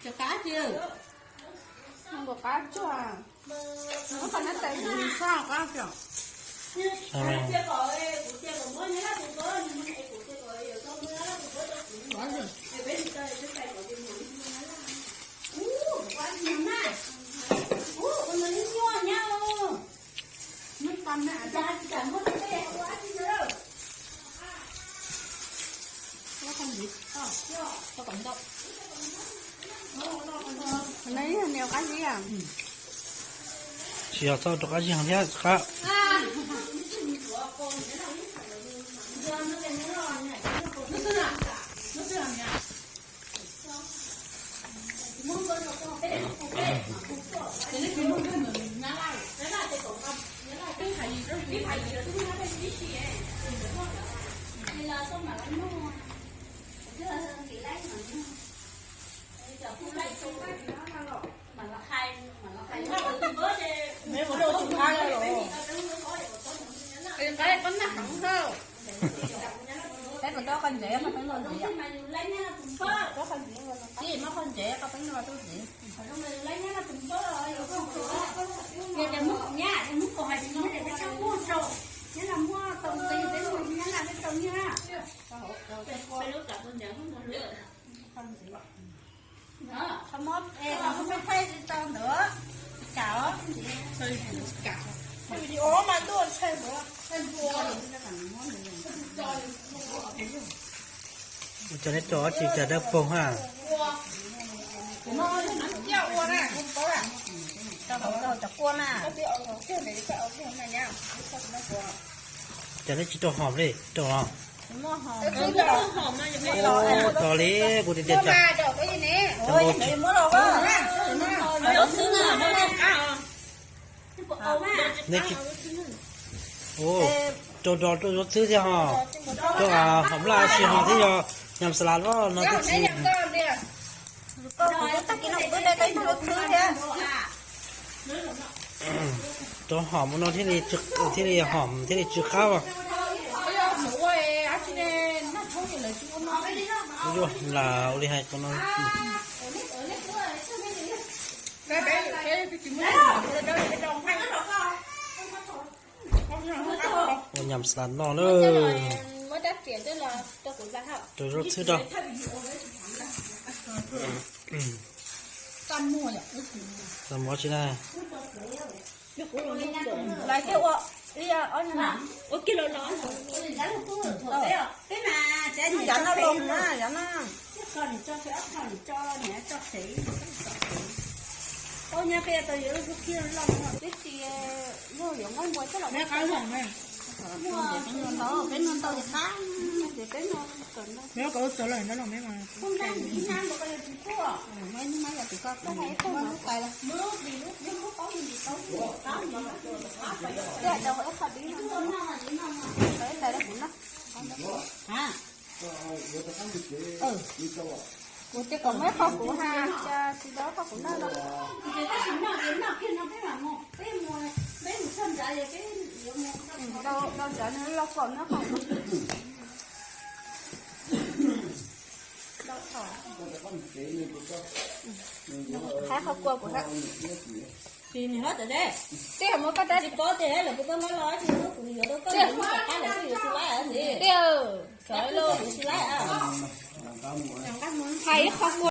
Cov qab ci, nkaus qab tsuag, muab qhov nab tais mus sab qab cov. Nws yog nws qab zib. Tsis yog txhob rau qab zib heev thiab qab. Peb puas tau qhov ntsev, qhov peeb luaj ntxiv yom? Tsis muab qhov ntsev, qhov peeb luaj tuaj ntxiv. Qhov mob es qhov peb thaij tsis tau ntawd, tsis kam os. Video mas ntuj ntshai ntawd. Ua cas neb tso tsis cas dawb paug ha. Cov kua na. Cas neb tsis rau hom li rau los? Rau li kuv tias tias cas. Rau rau rau zaub txhwb thiab ho, rau hom laj tsis ho thiab yog nyam xas las los no twb tsis. Rau hom no thiaj li, thiaj li hom thiaj li tsw qab os. Ua li hais ko no. Ua nyam xas las no na. Rau zaub txhwb rau. Tau muab tsis na. Lais thiab ua ib ob, yav no los na, yav no. Peb noj ntau ces qab, ces peb noj kom txawv lawm ntawd los me mas. Kuv tias kom muab qhov kuv ha, cas tsis tau qhov kuv noj no. Dau dau cov nws los kom noj qhov. Hais qhov kua kuv na. Tij muab koj tab tsis paub tias lawv kuv tau noj los tsis muab kuv yuav rau koj, yuav rau koj yuav tsis laib. Tij, sawv los yuav tsis laib. Hais ib qho kua.